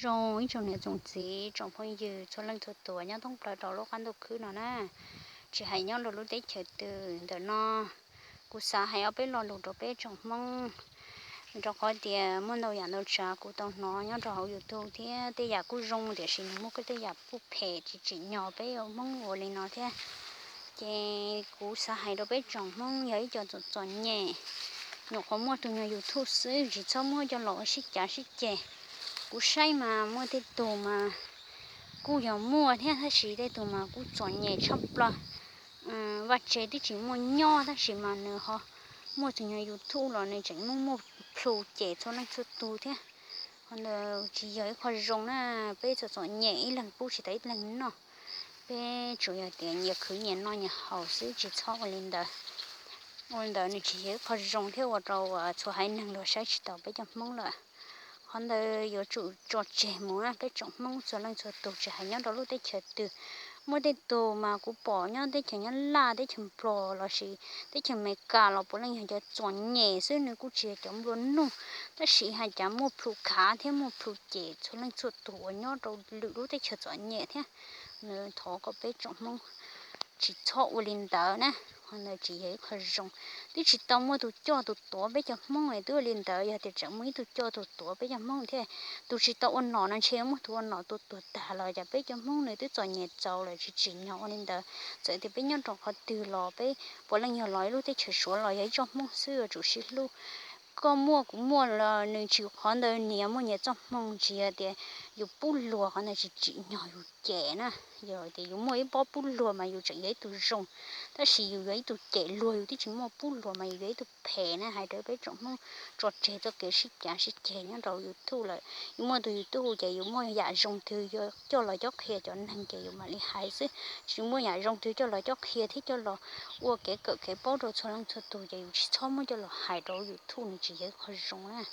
Zoo ib tsoom niam tsoom txiv tsoom phooj ywg txhua leej txhua tus nyob thoob plaws rau lub qab ntuj khwb no na, tsis hais nyob rau lub teb chaws twg ntawm no. Kuv xav hais ob peb lo lus rau peb tsoom Hmoob, rau qhov tias muaj ntau yam ntau tsav kuv tau hnov nyob rau hauv YouTube thiab tej yam kuj zoo tiam sis nws muaj tej yam kuj phem tsis tsim nyog peb ua Hmoob ua li no thiab. Ces kuv xav hais rau peb tsoom Hmoob yog ib co txom txom nyem, nyuam qhuav muaj tus nyuag YouTube xwb tsis txhob muab coj los ua sib cav sib ceg. Kuv saib mas muaj tej tug mas kuj yog muaj thiab tab sis tej tug mas kuj txom nyem tshaj plaws. Vaj tse twb tsis muaj nyob tab sis mas nws ho muaj tus nyuag YouTube los nws tseem muaj muaj plhu cem txhua leej txhua tus thiab. Qhov ntawd tsis yog ib qho zoo na, peb txom txom nyem ib leeg pub tsis tau ib leeg noj. Peb tsuas yog tias nyias khwv nyias noj nyias haus xwb tsis txhob ua li ntawd. Ua li ntawd nws tsis yog ib qho zoo thiab ua rau txhua haiv neeg luag saib tsis taus peb cov Hmoob lawm. Qhov ntawd yuav tsum tso tseg mus na peb tsoom Hmoob txhua leej txhua tus tsis hais nyob rau lub teb chaws twg. Muaj tej tug mas kuv pom nyob teb chaws Nyab Laj teb chaws Nplog lossis teb chaws Amelikas los puav leej yog cov txom nyem xwb nws kuj tsis yog cov nplua nuj, tab sis hais cas muaj plhu khav thiab muaj plhu cem txhua leej txhua tus uas nyob rau lwm lub teb chaws txom nyem thiab. Nws thov kom peb tsoom Hmoob tsis txhob ua li ntawd na, qhov ntawd tsis yog ib qho zoo. Twb tsis tau muaj tus coj tus tuav peb cov Hmoob es twb ua li ntawd, yog tias tseem muaj ib tug coj tus tuav peb cov Hmoob thiab, tus tsis tau ua nom no ntshe muaj tus ua nom tua tuag tag los cas peb cov Hmoob nws twb txom nyem txaus lawm tsis tsim nyog ua li ntawd. Txawm tias peb nyob rau qhov twg los peb puav leej yog los ib lub teb chaws Suav los yog ib tsoom Hmoob xwb yuav tsum sib hlub. Koj muaj kuv muaj los nws tsis, qhov ntawd nyias muaj nyias txoj hmoo tsis yog tias yus pub luag qhov ntawd tsis tsim nyog yus cem na. Yog tias yus muaj ib pob pub luag mas yus tseem yog ib tug zoo, tab sis yus yog ib tug cem luag yus twb tsis muaj pub luag mas yus yog ib tug phem na. Hais rau peb tsoom Hmoob tso tseg txoj kev sib cav sib ceg nyob rau YouTube lawm. Yus muaj tus YouTube ces yus muaj yam zoo twg coj los cob qhia cov neeg ces yus mam li hais xwb, tsis muaj yam zoo twg coj los cob qhia thiab coj los ua kev kawm kev paub rau txhua leej txhua tus ces yus tsis txhob muab coj los hais rau YouTube, nws tsis yog ib qho zoo na.